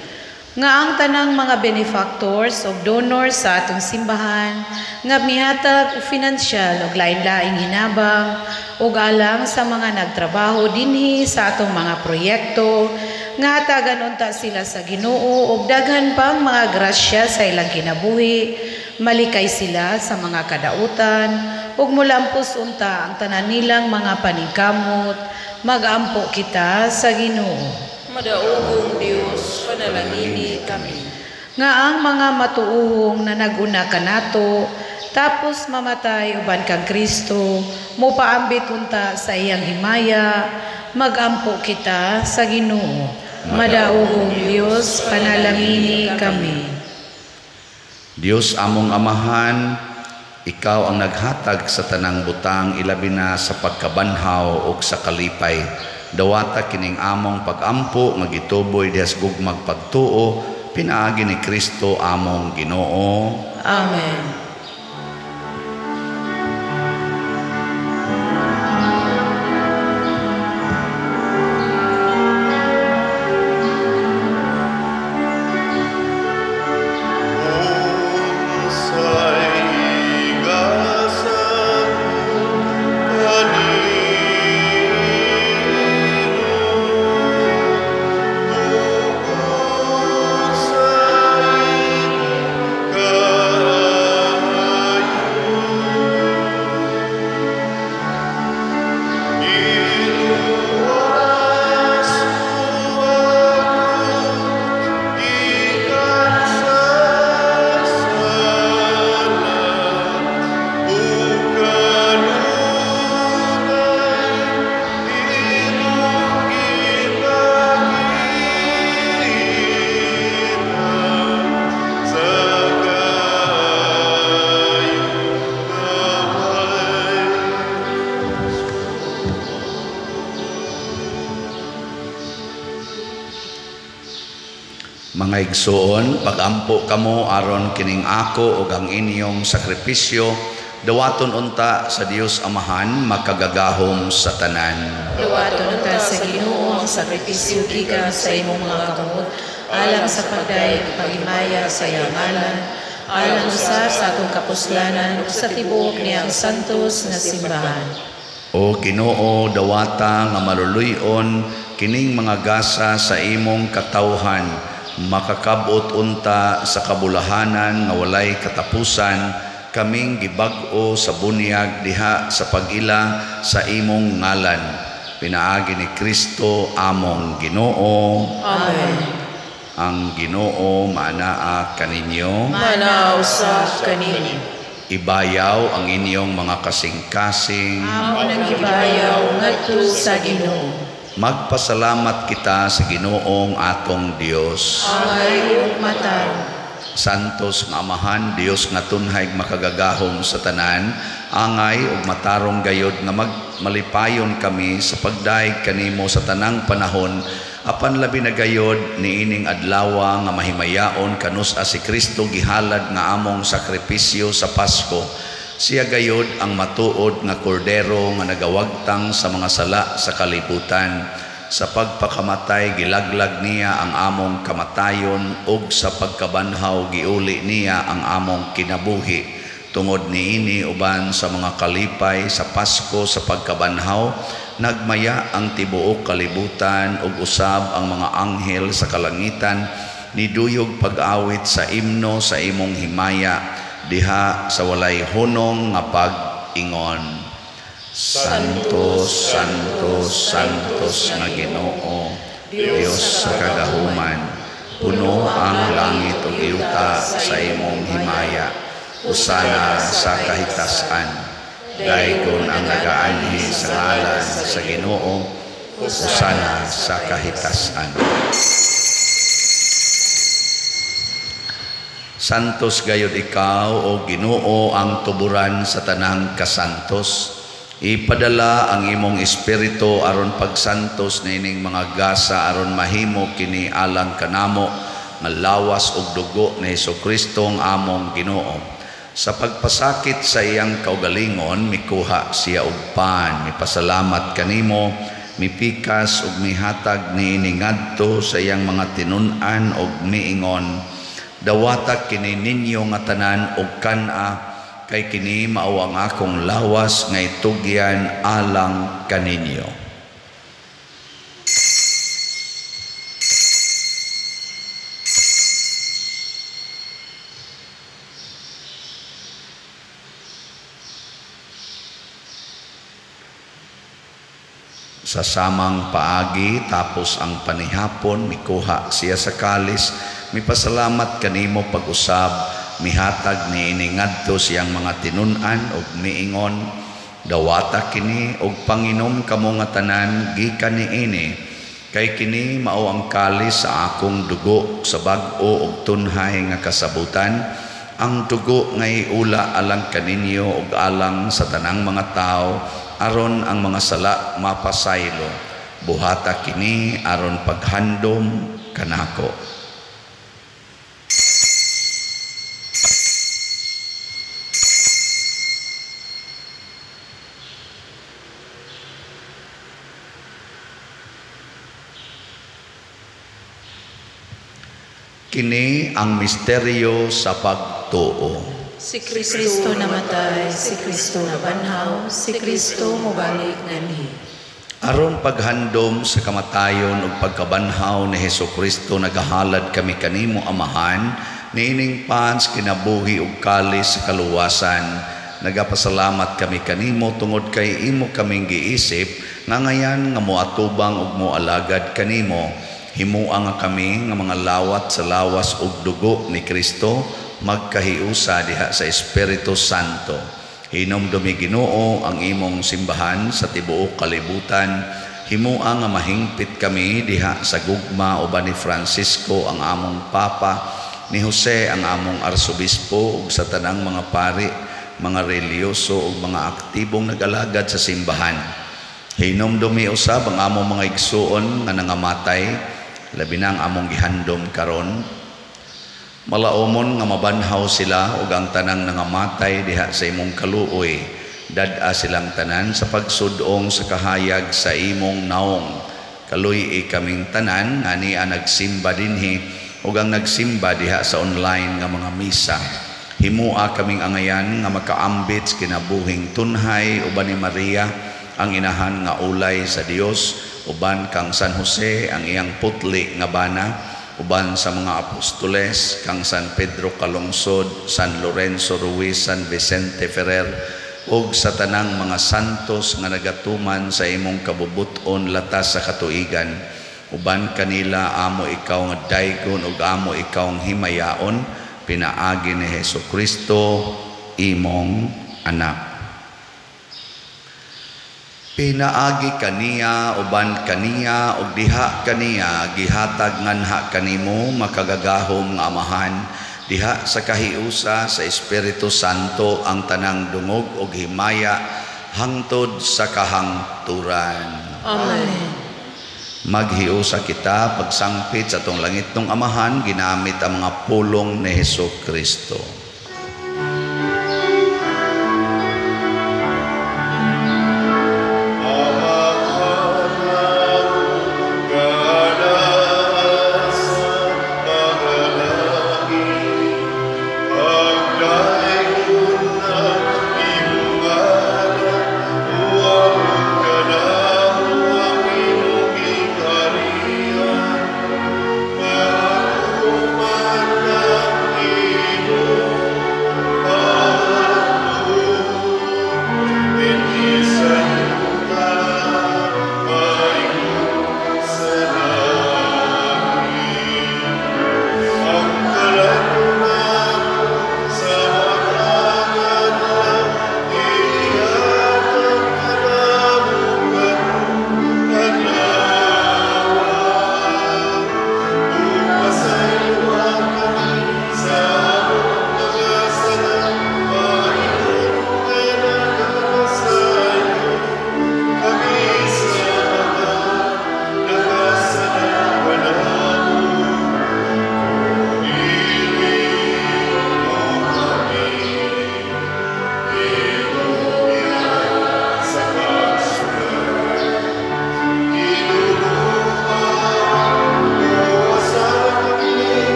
Nga ang tanang mga benefactors ug donors sa atong simbahan nga mihatag og finansyal ug lain-laing hinabang ug alang sa mga nagtrabaho dinhi sa atong mga proyekto nga hatagan unta sila sa Ginoo ug daghan pang mga grasya sa ilang kinabuhi, malikay sila sa mga kadautan ug mulampos unta ang tanan nilang mga paningkamot, magampo kita sa Ginoo. Madaogong Dios, panalangini kami. Nga ang mga matuuhong na naguna kanato tapos mamatay uban kang Kristo, mopaambit unta sa iyang himaya, magampo kita sa Ginoo. Madaogong Dios, panalangini kami. Dios among Amahan, ikaw ang naghatag sa tanang butang, ilabi na sa pagkabanhaw ug sa kalipay. Dawata kining among pagampo nga gituboy diha sa gugmag pagtuo, pinaagi ni Kristo among Ginoo. Amen. Unsay Mga igsoon, pagampo kamo aron kining ako ug ang inyong sakripisyo dawaton unta sa Dios Amahan makagagahom sa tanan. Dawaton unta sa Ginoo ang sakripisyo gikan sa imong mga kamot alang sa pagdayeg ug paghimaya sa iyang ngalan, alang usab sa atong kapuslanan ug sa tibuok niyang santos nga simbahan. O Ginoo, dawata nga maluluy-on kining mga gasa sa imong katawhan, makakabot unta sa kabulahanan nga walay katapusan, kaming gibag-o sa bunyag diha sa pag-ila sa imong ngalan. Pinaagi ni Kristo among Ginoo. Amen. Ang Ginoo maanaa kaninyo. Maanaa usab kaninyo. Ibayaw ang inyong mga kasing-kasing. Amo nang ibayaw ngadto sa Ginoo. Magpasalamat kita sa Ginoong atong Dios. Angay ug matarong. Santos nga Amahan, Dios nga tunhay makagagahom sa tanan, angay ug matarong gayod nga magmalipayon kami sa pagdayeg kanimo sa tanang panahon, apan labi na gayod niining adlawa nga mahimayaon kanus-a si Kristo gihalad nga among sakripisyo sa Pasko. Siya gayod ang matuod nga kordero nga nagawagtang sa mga sala sa kalibutan. Sa pagpakamatay gilaglag niya ang among kamatayon ug sa pagkabanhaw giuli niya ang among kinabuhi. Tungod niini uban sa mga kalipay sa Pasko sa pagkabanhaw, nagmaya ang tibuok kalibutan ug usab ang mga anghel sa kalangitan niduyog pag-awit sa imno sa imong himaya diha sa walay hunong nga pag-ingon. Santo, Santo, Santos nga Ginoo, Dios sa kagahuman, puno ang langit ug yuta sa imong himaya. Usana sa kahitasan. Daygon ang nagaanhi sa ngalan sa Ginoo, usana sa kahitasan. Santos gayud ikaw, o Ginoo, ang tuburan sa tanang kasantos. Ipadala ang imong espiritu aron pagsantos niining mga gasa aron mahimo kini alang kanamo nga lawas ug dugo ni Hesukristo ang among Ginoo. Sa pagpasakit sa iyang kaugalingon, mikuha siya og pan, mipasalamat kanimo, mipikas ug mihatag niini ngadto sa iyang mga tinun-an ug miingon, dawata kini ninyo nga tanan og kan-a, kay kini mao ang akong lawas nga itugyan alang kaninyo. Sa samang paagi tapos ang panihapon, mikuha siya sa kalis, mipasalamat kanimo pag-usab, mihatag niini ngadto siyang mga tinun-an ug miingon, dawata kini ug panginom kamo nga tanan gikan niini, kay kini mao ang kalis sa akong dugo sa bag-o ug tunhay nga kasabutan, ang dugo nga iula alang kaninyo ug alang sa tanang mga tawo aron ang mga sala mapasaylo. Buhata kini aron paghandom kanako. Kini ang misteryo sa pagtuo. Si Kristo namatay, si Kristo nabanhaw, si Kristo mobalik nganhi. Aron paghandom sa kamatayon ug pagkabanhaw ni Hesukristo, nagahalad kami kanimo Amahan niining pans kinabuhi ug kalis sa kaluwasan. Nagapasalamat kami kanimo tungod kay imo kaming giisip nga ngayan nga moatubang ug moalagad kanimo. Himua nga kami nga mga lawat sa lawas ug dugo ni Kristo magkahiusa diha sa Espiritu Santo. Hinumdumi Ginoo ang imong simbahan sa tibuok kalibutan. Himua nga mahingpit kami diha sa gugma uban ni Francisco ang among Papa, ni Jose ang among Arsobispo ug sa tanang mga pari, mga reliyoso ug mga aktibong nag-alagad sa simbahan. Hinumdumi usab ang among mga igsuon nga nangamatay, Labi na ang among gihandom karon. Malaumon nga mabanhaw sila ug ang tanang nangamatay diha sa imong kaluoy. Dad-a silang tanan sa pagsudong sa kahayag sa imong naong. Kaluy-i kaming tanan nga ania nagsimba dinhi ug ang nagsimba diha sa online nga mga misa. Himua kaming angayan nga makaambit sa kinabuhing tunhay uban ni Maria ang inahan nga ulay sa Dios, uban kang San Jose ang iyang putli nga bana, uban sa mga apostoles kang San Pedro Calungsod, San Lorenzo Ruiz, San Vicente Ferrer ug sa tanang mga santos nga nagatuman sa imong kabubut-on latas sa katuigan. Uban kanila amo ikaw nga daygon ug amo ikaw ang himayaon, pinaagi ni Hesus Kristo imong anak. Pinaagi kaniya, uban kaniya, ug diha kaniya, gihatag nganha kanimo makagagahom nga Amahan, diha sa kahiusa sa Espiritu Santo ang tanang dungog ug himaya hangtod sa kahangturan. Amen. Maghiusa kita pagsangpit sa atong langitnong Amahan, ginamit ang mga pulong ni Hesus Kristo.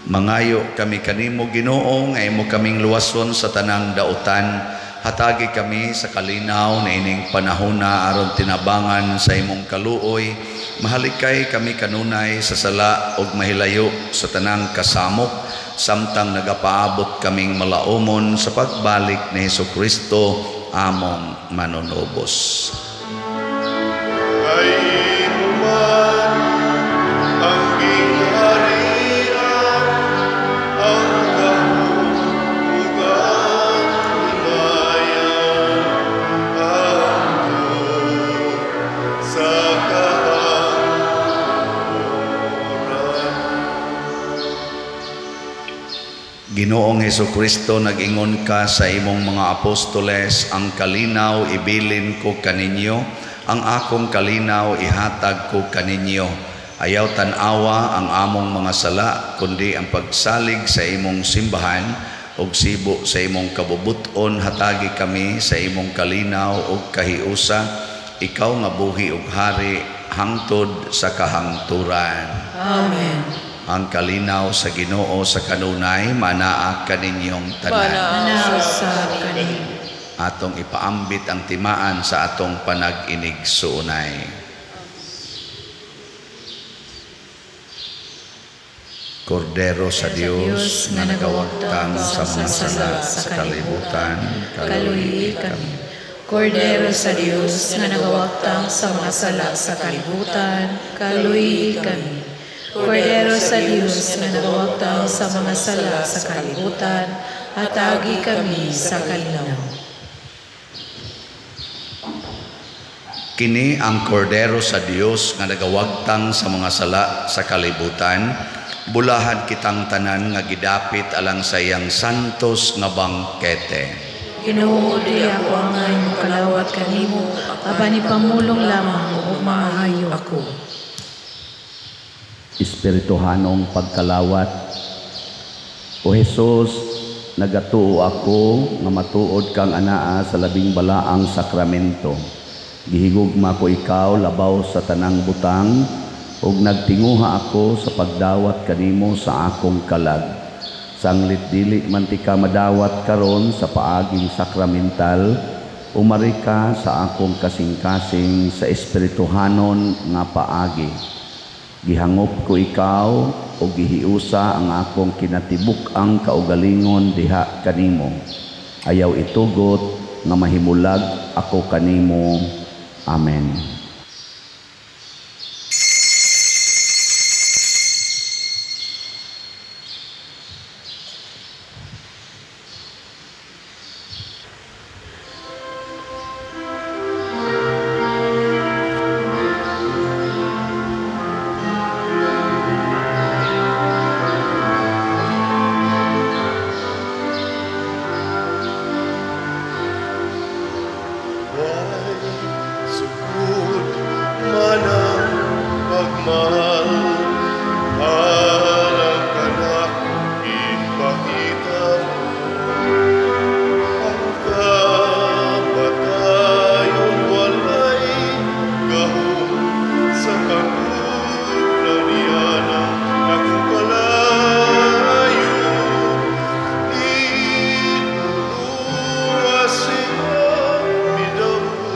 Mangayo kami kanimo Ginoo nga imo kaming luwason sa tanang dautan. Hatagi kami sa kalinaw na ining panahona aron tinabangan sa imong kaluoy. Mahalikay kami kanunay sa sala ug mahilayo sa tanang kasamok, samtang nagapaabot kaming malaumon sa pagbalik ni Hesus Kristo among manunubos. Kay imo man ang gingharian, ang gahom ug ang himaya, hangtod sa kahangturan. Ginoong Hesus Kristo, nag-ingon ka sa imong mga apostoles, ang kalinaw ibilin ko kaninyo, ang akong kalinaw ihatag ko kaninyo. Ayaw tan-awa ang among mga sala, kundi ang pagsalig sa imong simbahan ug sibo sa imong kabubuton. Hatagi kami sa imong kalinaw ug kahiusa, ikaw nga buhi ug hari hangtod sa kahangturan. Amen. Ang kalinaw sa Ginoo sa kanunay manaa kaninyong tanan. Manaa sa kaninyo. Atong ipaambit ang timaan sa atong panag-inigsuonay. Kordero sa Dios nga nagawagtang sa mga sala sa kalibutan, kaluhi kami. Kordero sa Dios nga nagawagtang sa mga sala sa kalibutan, kaluhi kami. Kordero sa Dios nga nagawagtang sa mga sala sa kalibutan, hatagi kami sa kalinaw. Kini ang Kordero sa Dios nga nagawagtang sa mga sala sa kalibutan. Bulahan kitang tanan nga gidapit alang sa iyang santos nga bangkete. Ginoo, dili ako angay mokalawat kanimo, apan ipamulong lamang ug maayo ako. Espirituhanong pagkalawat. O Hesus, nagatuo ako nga matuod kang anaa sa labing balaang sakramento. Gihigugma ko ikaw labaw sa tanang butang ug nagtinguha ako sa pagdawat kanimo sa akong kalag. Sanglit dili man ti ka madawat karon sa paaging sakramental, umari ka sa akong kasing-kasing sa espirituhanon nga paagi. Gihangop ko ikaw o gihiusa ang akong kinatibuk-ang kaugalingon diha kanimo. Ayaw itugot nga mahimulag ako kanimo. Amen. Sugod man ang pagmahal, alang kanak ipakita mo ang kamatayon walay gahom sa pagkupla niya ng akong kalayo. Inuluwas siya midamo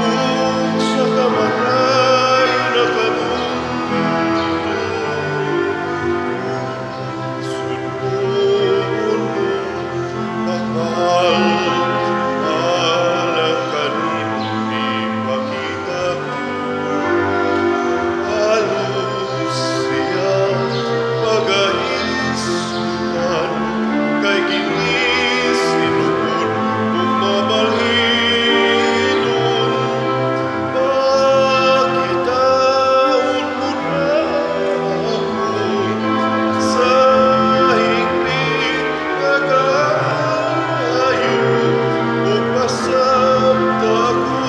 ug sa kamatayon nakabuto. Sudbon mo pagmahal, alang kanimo ipakita ko. Halos siya pagahisgutan, kay kini sinugod ug mabalhinon. Pakitaon mo na ako'y sa hingpit nga kaayo, ug pasabta ako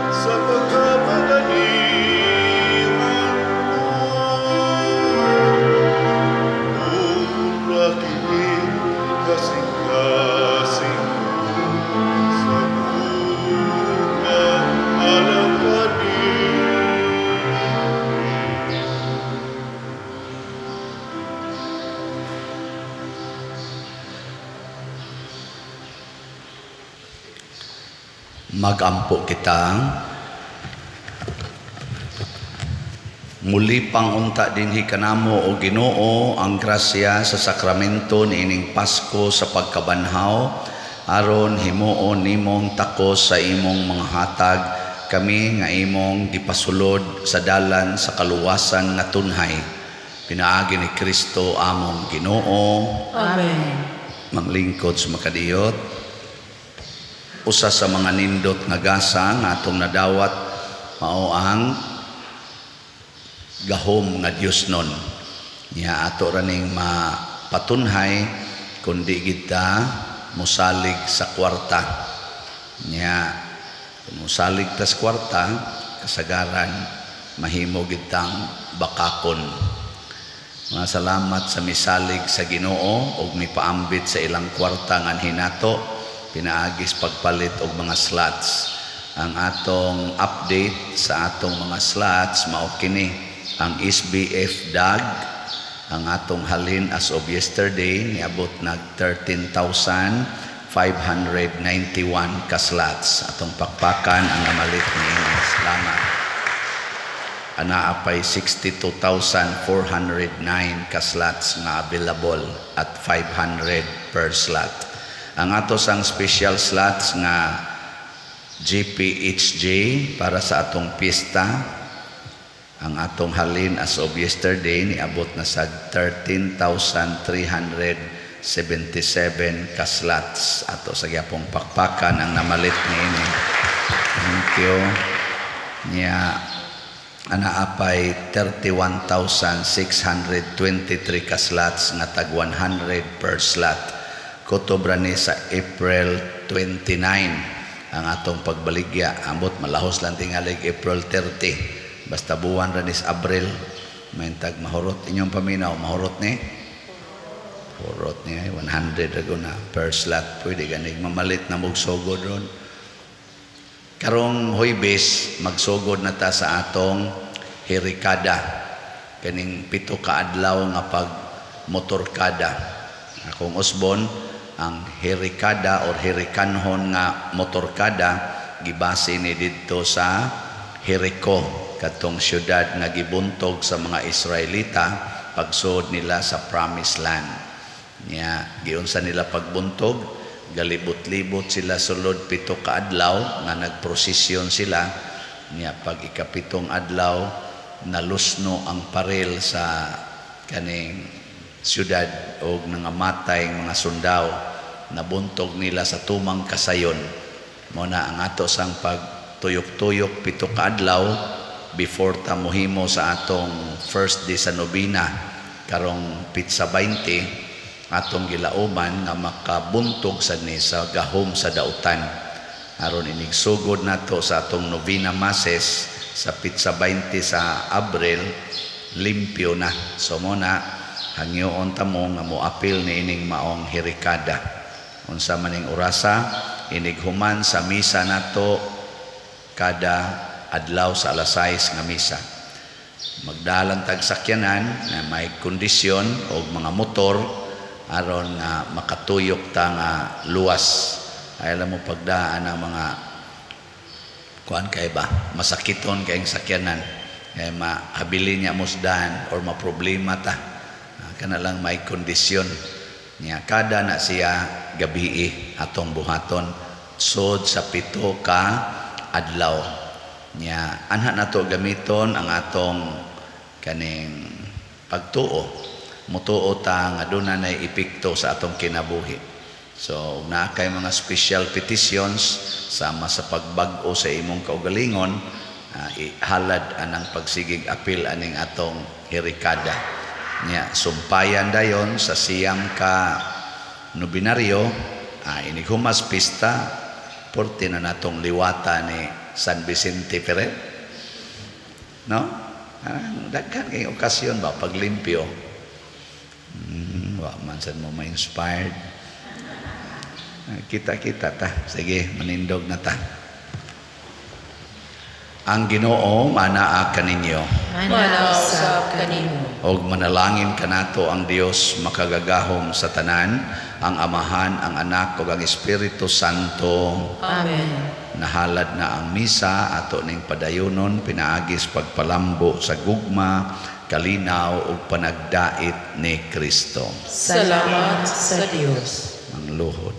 sa pagkapaganihon mo. Una kini kasing-kasing ko sa gugma alang kanimo. Magampo kita. Muli pang unta dinhi kanamo o Ginoo ang grasya sa sakramento niining Pasko sa pagkabanhaw, aron himuon nimong takos sa imong mga hatag kami nga imong gipasulod sa dalan sa kaluwasan nga tunhay. Pinaagi ni Kristo among Ginoo. Amen. Manglingkod sa makadiyot, usa sa mga nindot nga gasa nga atong nadawat mao ang gahom nga Dios nun. Nya ato ra ning mapatunhay kundi kita mosalig sa kwarta. Nya kung mosalig ta sa kwarta, kasagaran mahimo gitang bakakon. Mga salamat sa misalig sa Ginoo ug mipaambit sa ilang kwarta nganhi nato pinaagis pagpalit og mga slots. Ang atong update sa atong mga slots mao kini ang SBF DAG, ang atong halin as of yesterday niabot nag 13,591 ka slots. Atong pakpakan ang namalit niini. Salamat. Anaa pay 62,409 ka slots nga available at 500 per slot. Ang ato sang special slots nga GPHJ para sa atong pista, ang atong halin as of yesterday niabot na sa 13,377 ka slots. Ato sa gyapong pakpakan ang namalit niini. Thank you. Nya anaa pay 31,623 ka slots nga tag 100 per slot. Kutob ra ni sa April 29 ang atong pagbaligya. Ambot malahos lang tingalig April 30. Basta buwan ra ni sa Abril. Maintag mahurot inyong paminaw, mahurot ni? Hurot ni ay 100 ra na per slot. Pwede ganig mamalit na magsugod ron. Karong Huwebes, magsugod na ta sa atong Herikada. Kaning 7 ka adlaw nga pag motorkada. Akong usbon, ang Herikada or Herikanhon nga motorkada gibase ni didto sa Jericho, katong syudad nga gibuntog sa mga Israelita pagsud nila sa Promised Land. Nya giunsa nila pagbuntog, galibot-libot sila sulod 7 ka adlaw nga nagprosesyon sila. Nya pag ikapitong adlaw, nalusno ang paril sa kaning syudad og nangamatay ang mga sundao, nabuntog nila sa tumang kasayon. Mao na ang ato sang pagtuyok-tuyok 7 ka adlaw before ta mohimo sa atong first day sa nobena karong pitsa 20, atong gilauman nga makabuntog sad ni sa gahom sa dautan. Aron inigsugod nato sa atong novena masses sa pitsa 20 sa Abril, limpyo na. So mo na hangyoon ta mo nga moapil ni ining maong Herikada. Unsa maning orasa, inighuman sa misa nato kada adlaw sa alas 6 nga misa. Magdalan tag sakyanan na may kondisyon og mga motor aron nga makatuyok ta nga luwas. Ay alam mo pagdaan ang mga kuan kay ba, masakiton kayong sakyanan, kay mahabili niya musdan or maproblema ta. Kana lang may kondisyon niya. Kada na siya gabii atong buhaton sod sa 7 ka adlaw. Niya anha nato gamiton ang atong kaning pagtuo. Mutuo ta nga duna nay epekto sa atong kinabuhi. So naa kay mga special petitions sama sa pagbag-o sa imong kaugalingon, ihalad anang pagsigig apil aning atong Herikada. Nya sumpayan dayon sa 9 ka nobinaryo, inighumas pista porte na natong liwata ni San Vicente Ferrer. No? Daghan kay okasyon ba paglimpyo. Wa man sad mo ma-inspired. Kita-kita ta. Sige, manindog na ta. Ang Ginoo manaa kaninyo. Manaa usab kanimo. Og manalangin kanato ang Dios makagagahom sa tanan, ang Amahan, ang Anak ug ang Espiritu Santo. Amen. Nahalad na ang misa ato ning padayonon pinaagis pagpalambo sa gugma, kalinaw ug panagdait ni Kristo. Salamat sa Dios. Mangluhod.